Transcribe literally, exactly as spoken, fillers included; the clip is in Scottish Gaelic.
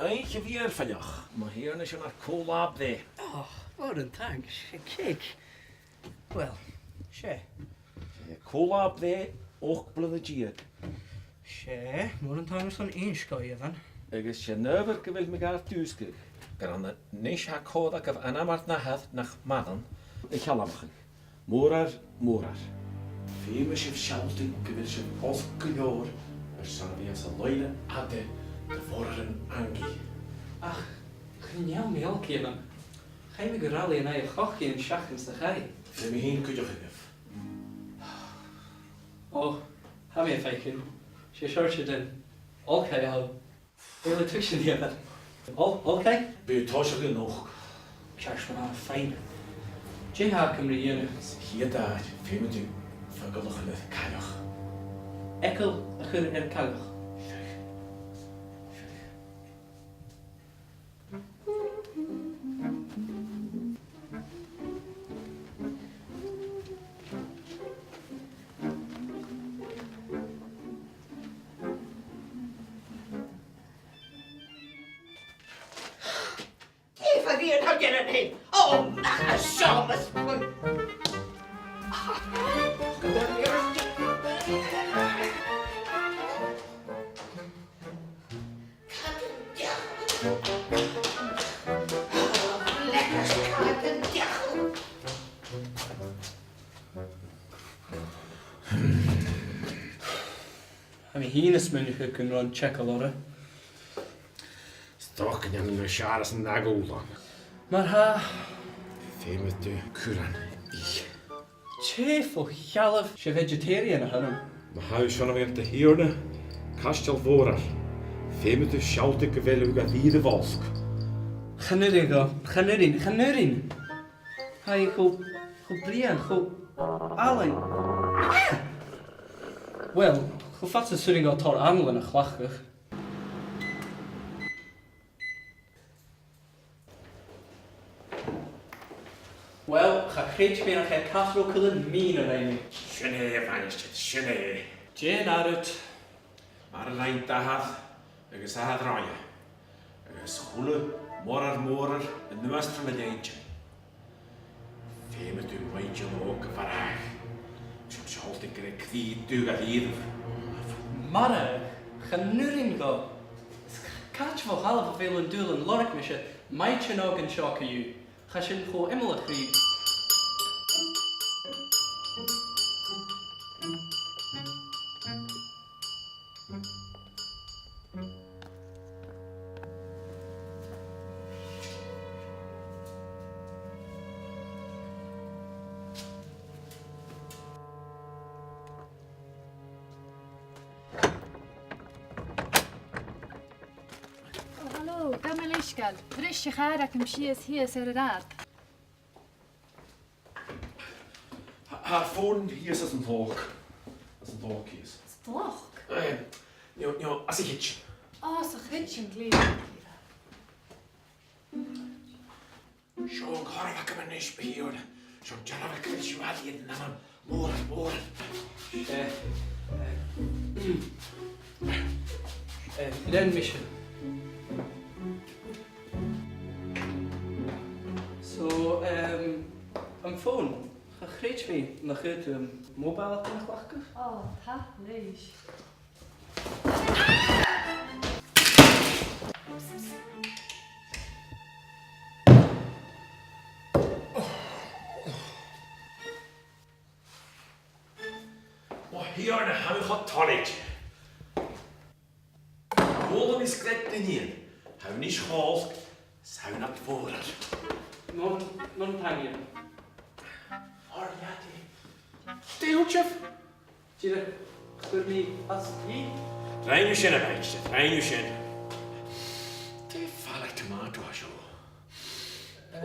Oidhche mhìorbhaileach, mo Thighearna, 's e ur co-là-breith. O, mòran taing, 's e cèic. Uill, 's e. 'S e co-là-breith ochd bliadhna deug. 'S e, mòran taing airson innse dhomh, a Dhùghaill. Agus 's e an adhbhar gu bheil mi gar dùsgadh gur ann a-nis a tha còir agaibh ainm ur n-athar nach maireann a cheangal riutha. Mòrar, mòrar. Feumaidh sibh sealltainn gu bheil sibh olc gu leòr airson a bhith anns an loidhne fhada de mhòrairean Angaidh. Ach chan eil mi olc, a Dhùghaill. Chaidh mi gu rally an aghaidh a' chogaidh an t-seachdain sa chaidh. Feumaidh mi fhìn cuideachadh agaibh. O, tha mi a' faicinn. 'S e seòrsa den olc a th' ann. Bheil thu a' tuigsinn, a Dhùghaill? Ol-, olc? Bidh thu a' tòiseachadh a-nochd. Ceart ma-thà, fine. Dè tha agam ri dhèanamh? Sa chiad àite, feumaidh tu feagal a chur air cailleach. Eagal a chur air cailleach? Seadh. Seadh. Dè bha thu a' dèanamh an sin? O, nach e seo mo spùin. Càit an diabhal? Leigheas, càit an diabhal? Tha mi fhìn a' smaoineachadh gun robh an t-eagal orra. 'S dòcha gun dèan mi searbh san aghaidh. Mar-thà. Feumaidh tu curran ithe. Tè fo shealbh, 's e vegetarian a th' annam. Ma tha thu airson a bhith nad Thighearna, caisteal mhòr, feumaidh tu sealltainn gu bheil thu ga dhìreadh olc. Chan urrainn dhomh, chan urrainn, chan urrainn. Tha i cho, cho brèagha, cho àlainn. Uill, cho fada 's as urrainn dhomh tòrr anail a chleachdadh. Uill, cha chreid mi nach e casserole cuilean mìn a rinn thu. Sin e, a mhaighstir, sin e. Dè an ath rud? Mar a rinn d' athair agus athair Roinne, agus a h-uile mòrar mòr an uair sin a lean thu. Feumaidh tu m' inntinn òg a mharbhadh. Seo, sealltainn gur e cridhe dubh a th' ann. Marbhadh? Chan urrainn dhomh. Is c-, càit fo thalamh a bheil thu an dùil an lorg mise maighdeann òg an seo co-dhiù? Tha sin cho iomallach ri. O, halò, gabh mo leisgeul. Bhris a' chàr agam sìos shìos air an rathad. Tha, tha am fòn shìos anns an t-sloc. Anns an t-sloc shìos. Sloc? Eh, no, no, anns a' chidsin. O, anns a' chidsin, glè mhath. Seo an cothrom agam a-nis, a Thighearna. Seo an dearbh fhacal seo a th' ann, mòr, mòr. Eh, eh, eh, lean mise. So, em, am fòn, cha chreid mi nach fhaod thu am mobile agam a chleachdadh. O, tapadh leibh. Mo Thighearna, tha mi cho toilichte. Chuala mi sgread duine fhèin. Tha thu a-nis cho olc 's tha thu nad mhòrar. Mòran, mòran taing. Ò, a leadair. Dè thuirt sibh? Dìreach, chuir mi às dhi. Rinn thu sin, a mhaighstir, rinn thu sin. Dè am falach tomato a tha seo? Eh,